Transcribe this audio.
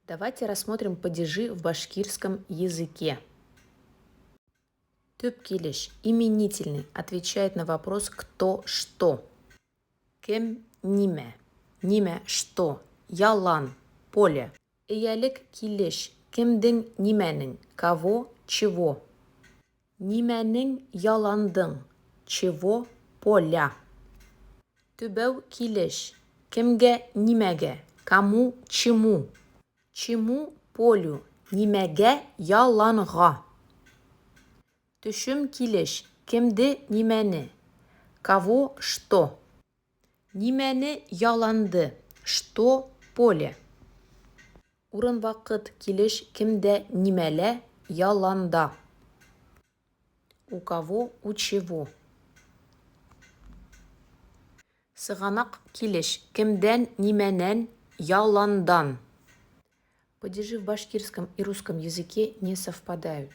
Давайте рассмотрим падежи в башкирском языке. Төп килеш, именительный, отвечает на вопрос «кто?», «что?». Кем, нимә, нимә, что, ялан, поле. Эйәлек килеш, кемдең, нимәнең, кого, чего. Нимәнең, яландың, чего, поля. Төбәү килеш, кемгә, нимәгә, кому, чему. Чему полю, нимәгә, яланға. Төшем килеш, кемде, нимәне, кого, что. Нимәне, яланды, что поле. Урын-ваҡыт килеш, кемдә, нимәлә, яланда. У кого, у чего. Сығанаҡ килеш, кемдән, нимәнән, яландан. Падежи в башкирском и русском языке не совпадают.